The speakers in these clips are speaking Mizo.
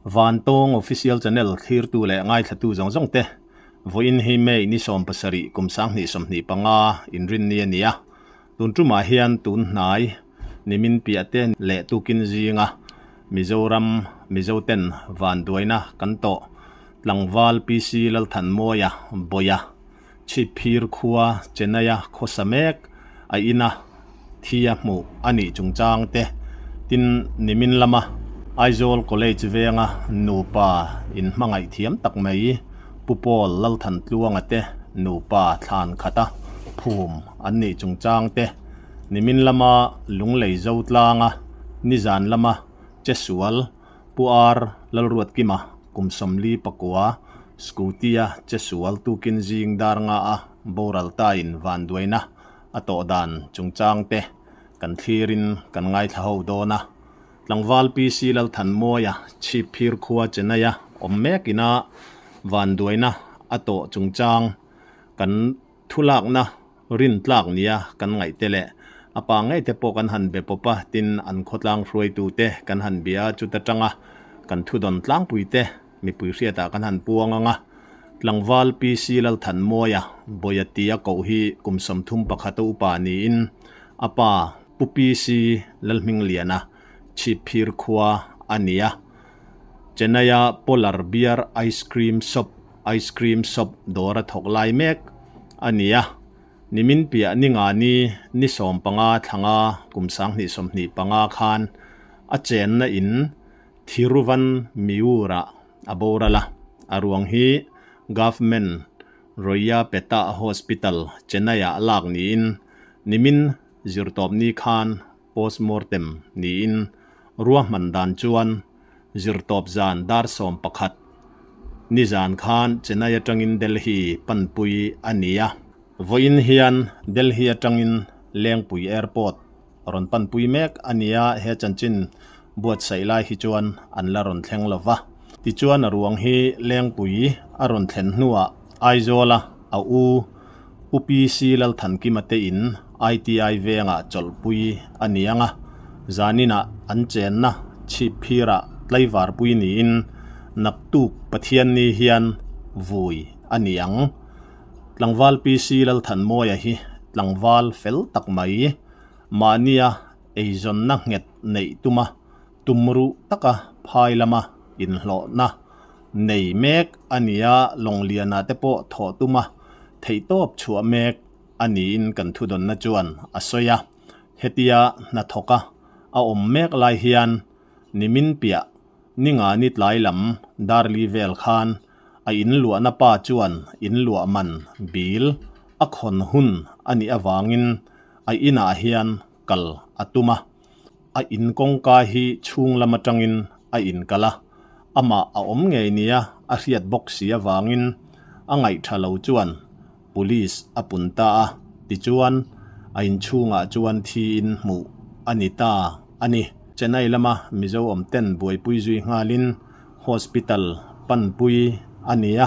Vantawng Official Channel thlirtu leh ngaithlatu zawng zawng te, vawiin hi May ni 17 kum 2025 inrinni a ni a. Tun tumah hian tun hnai nimin piah te leh tukin zinga Mizoram Mizoten vanduaina kan tawh tlangval PC Lalthanmawia Bawia Chhipphir khua Chennai-a khawsa mek a ina thi a hmuh a nih chungchang te, tin nimin lama Aizawl College venga nupa inhmangaih thiam tak mai Pu Paul Lalthantluanga te nupa thlan khata phum an nih chungchang te, nimin lama Lunglei Zotlanga nizan lama Chesual Pu Ar Lalruatkima kum 49 Scooty-a che sual tukin zing dar nga a boral tain vanduaina a tawh dan chungchang te kan thlirin kan ngaithla ho dawn a. Tlangval PC Lalthanmawia Chhipphir khua Chennai-a awm mek ina vanduaina a tawh chungchang kan Thulakna rintlak nia kan ngaih te leh a pa ngei te pawh kan han be pawp a, tin an khawtlang hruaitu te kan han bia a, chuta tanga kan thudawn tlangpui te mipui hriatah kan han puang ang a. Tlangval PC Lalthanmawia Bawia tia koh hi kum 31 a upa niin a pa Pu PC Lalhmingliana Chhipphir khua a ni a. Chennai-a Polar Bear Ice Cream Shop, Ice Cream Shop, dawr a thawk lai mek a ni a. Nimin piah ni nga ni, ni 15 thlanga kum 2025 khan a chenna in Thiruvan Miur-ah a boral a. A ruang hi Government Royapeta Hospital, Chennai-ah lak niin nimin zirtawpni khan Postmortem niin ruahman dan chuan zirtawp zan dar 11 nizan khan Chennai atangin Delhi panpui a ni a. Vawiin hian Delhi atangin Lengpui Airport rawn panpui mek a ni a, he chanchin buatsaih lai hi chuan an la rawn thleng lo va. Tichuan a ruang hi Lengpui a rawn thlen hnuah Aizawla a u Pu PC Lalthankima te in ITI vengah chawlhpui a ni ang a, zaninah an chenna chhipphirah tlaivarpui niin naktuk Pathianni hian vui a ni ang. Tlangval PC Lalthanmawia hi tlangval fel tak mai, mahnia eizawnna nghet neih tuma tumruh taka phai lama inhlawhna nei mek a ni a, Lawngliana te pawh thawh tum a, theihtawp chhuah mek a niin kan thudawnna chuan a sawi a. Hetia hnathawka a awm mek lai hian nimin piah ni nga ni tlai lam darli vel khan a inluahna pa chuan inluah man bil a khawn hun a nih avangin a inah hian kal a tum a. A in kawngka hi chhung lam atangin a inkal a, amah a awm ngei nia a hriat bawk si avangin a ngaihtha lo chuan Police a pun ta a, tichuan a inchhungah chuan thiin hmuh a ni ta a ni. Chennai lama Mizo awm ten buaipui zui nghalin Hospital panpui a ni a,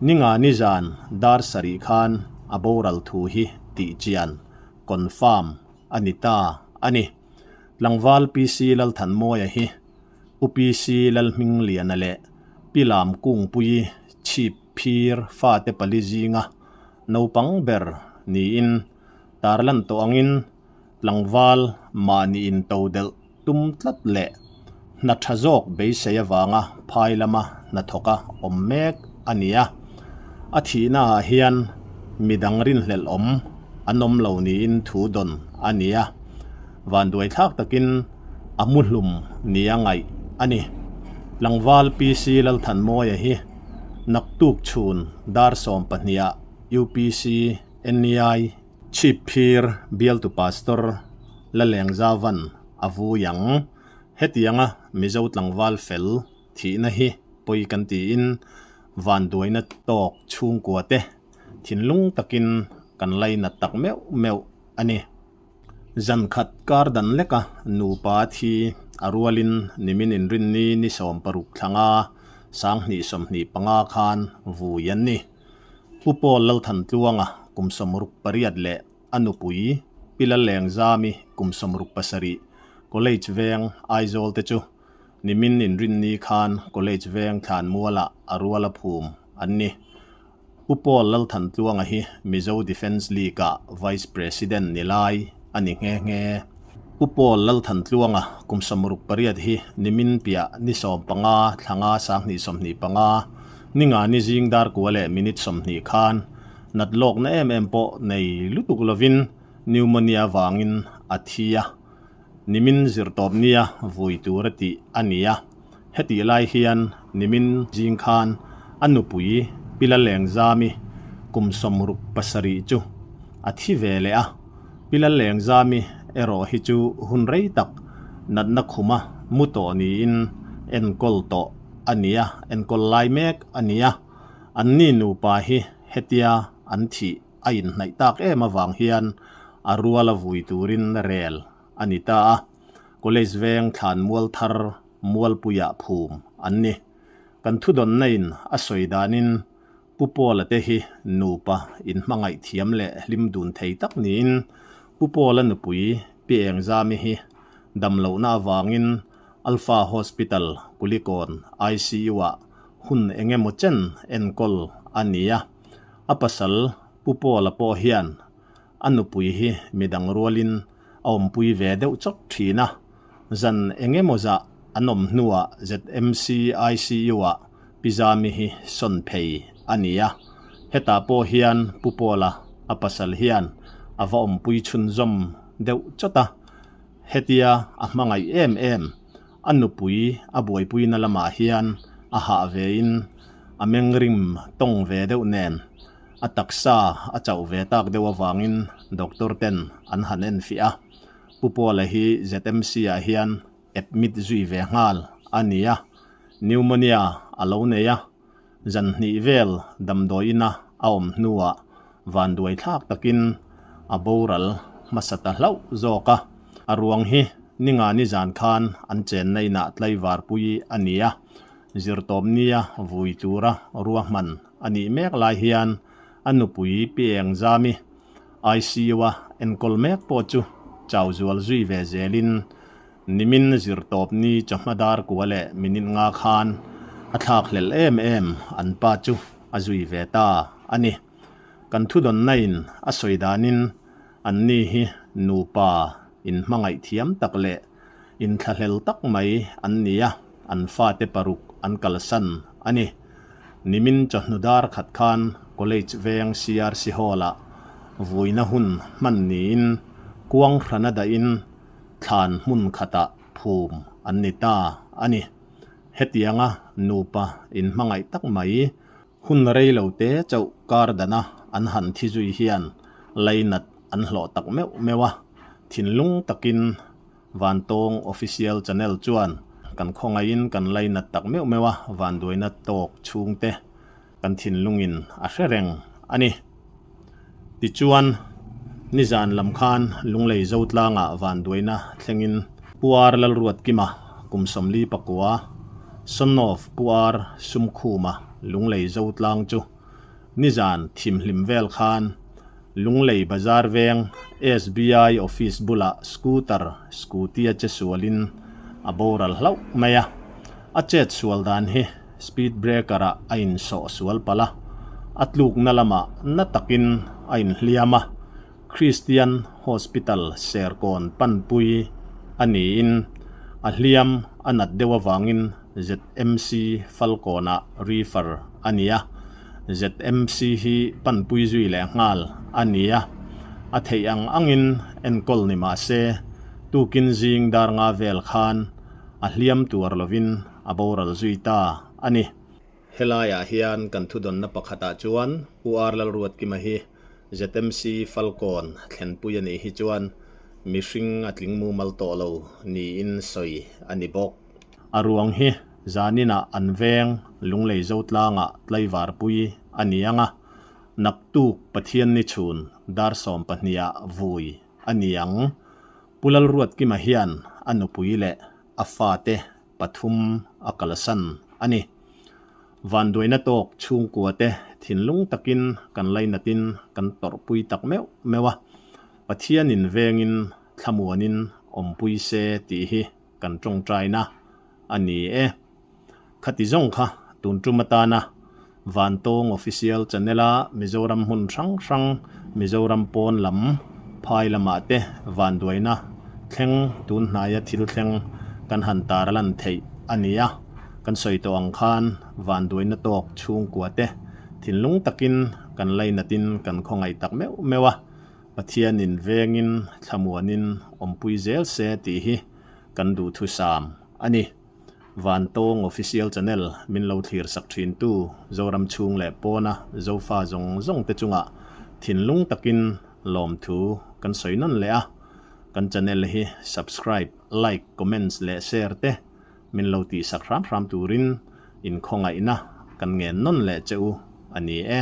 ninga nizan dar sarih khan a boral thu hi tihchian, confirm, a ni ta a ni. Tlangval PC Lalthanmawia hi Pu PC Lalhmingliana leh Pi Lam Kungpuii chhip phir fate pali zinga naupang ber niin tarlan tawh angin tlangval mahni intodelh tum tlat leh hna tha zawk beisei avanga phai lama hnathawka awm mek a ni a. A thihnaah hian midang rinhlelh awm an awm lo niin thu dawn a ni a, vanduai thlak takin a muhlum nia ngaih a ni. Tlangval PC Lalthanmawia hi naktuk chhun dar 12 ah UPC NEI Chhipphir bialtu Pastor Lalengzavan a vui ang. Hetianga Mizo tlangval fel thihna hi pawi kan tiin vanduaina tawk chhungkua te thinlung takin kan lainat tak meuh meuh a ni. Zan khat kar dan leka nupa thi a rualin nimin inrinni ni 16 thlanga 2025 khan vui an ni. Pu Paul Lalthantluanga kum 68 leh a nupui Pi Lalengzami kum 67 College veng Aizawl te chu. Nimin Inrinni khan College veng thlanmualah a rual a phum an ni. Pu Paul Lalthantluanga hi Mizo Defence League-ah Vice President ni lai a ni nghe nghe. Pu Paul Lalthantluanga kum 68 hi nimin piah ni 15 thlanga 2025 ninga ni zing dar kua leh minute 20 khan nat lawkna em em pawh nei lutuk lovin pneumonia vangin a thi a. Nimin zirtawp nia vui tur a tih a ni a, hetih lai hian nimin zing khan a nupui Pi Lalengzami kum 67 chu a thi ve leh a, Pi Lalengzami erawh hi chu hun rei tak natna khuma mu tawh niin enkawl tawh a ni a, enkawl lai mek a ni a, anni nupa hi hetia an thih a inhnaih tak em avang hian a rual a vui turin rel a ni ta a, College veng thlan mual thar mualpuiah phum an ni. Kan thudawnna in a sawi danin Pu Paula te hi nupa inhmangaih thiam leh hlim dun thei tak niin Pu Paula nupui Pi Engzami hi damlohna avangin Alpha Hospital Kulikawn ICU-ah hun engemaw chen enkawl a ni a. A pasal Pu Paula pawh hian a nupui hi midang rualin a awmpui ve deuh chawt thin a, zan eng emaw zah an awm hnuah ZMC ICU-ah Pi Zami hi sawn phei a ni a, hetah pawh hian Pu Paula a pasal hian a va awmpui chhunzawm deuh chawt a, hetia a hmangaih em em. A nupui a buaipuina lamah hian a hah vein a mengrim tawng ve deuh nen a taksa a chauh ve tak deuh avangin doctor ten an han enfiah a. Pu Paula hi ZMC ah hian admit zui ve nghal a ni a, pneumonia a lo nei a, Zan hnih vel damdawi ina a awm hnuah vanduai thlak takin a boral hmasa ta hlauh zawk a. A ruang hi ninga nizan khan an chenna inah tlaivarpui a ni a, zirtawpnia vui tura ruahman a nih mek lai hian a nupui Pi Engzami ICU-a enkawl mek pawh chu chau zual zui ve zelin Nimin zirtawpni chawhma dar kua leh minute nga khan a thlak hlelh em em an pa chu a zui ve ta a ni. Kan thudawnna in a sawi danin anni hi nupa inhmangaih thiam tak leh inthlahlel tak mai an ni a, an fate paruk an kalsan a ni. Nimin chawhnu dar khat khan College veng CRC Hall-ah vuina hun hman niin kuang hrana dahin thlan hmun khatah phum an ni ta a ni. Hetianga nupa inhmangaih tak mai hun rei lo te chauh kar dana an han thi zui hian lainat an hlawh tak meuh meuh a, thinlung takin Vantawng Official Channel chuan kan khawngaihin kan lainat tak meuh meuh a, vanduaina tawk chhungte kan thinlungin a hre reng a ni. Tichuan, nizan lam khan Lunglei Zotlangah vanduaina thlengin Pu Ar Lalruatkima kum 49, son of Pu Ar Sumkhuma Lunglei Zotlang chu nizan thimhlim vel khan Lunglei Bazar veng SBI office bulah scooter scooty a che sualin a boral hlauh mai a. A chet sual dan hi speed breaker ah a insawh sual palh a, a tlukna lamah na takin a inhliam a, Christian Hospital Serkawn panpui a niin a hliam a nat deuh avangin ZMC Falkawnah refer a ni a, ZMC hi panpui zui leh nghal a ni a, a theih ang angin enkawl ni mah se tukin zing dar nga vel khan a hliam tuar lovin a boral zui ta a ni. Helaiah hian kan thudawnna pakhatah chuan U Ar Lalruatkima hi ZMC Falkawn thlenpui a nih hi chuan mihring a tling mumal tawh lo niin sawi a ni bawk. A ruang hi zaninah an veng Lunglei Zotlangah tlaivarpui a ni ang a, naktuk Pathianni chhun dar 12 ah vui a ni ang. Pu Lalruatkima hian a nupui leh a fate pathum a kalsan a ni. Vanduaina tawk chhungkuate thinlung takin kan lainatin kan tawrhpui tak meuh meuh a, Pathianin vengin thlamuanin awmpui se tih hi kan tawngtaina. a ni e. Khati zawng kha tun tum atana Vantawng Official Channel-a Mizoram hmun hrang hrang, Mizoram pawn lam, phai lamah te vanduaina thleng tun hnaia thil thleng kan han tar lan theih a ni a. Kan sawi tawh ang khan vanduaina tawk chhungkua te thinlung takin kan lainatin kan khawngaih tak meuh meuh a, Pathianin vengin thlamuanin awmpui zel se tih hi kan duhthusam a ni. Vantawng Official Channel min lo thlir sak thin tu Zoram chhung leh pawna Zofa zawng zawng te chungah thinlung takin lawmthu kan sawi nawn leh a, kan channel hi subscribe, like, comments leh share te min lo tih sak hram hram turin inkhawngaihna kan ngen nawn leh che u a ni e.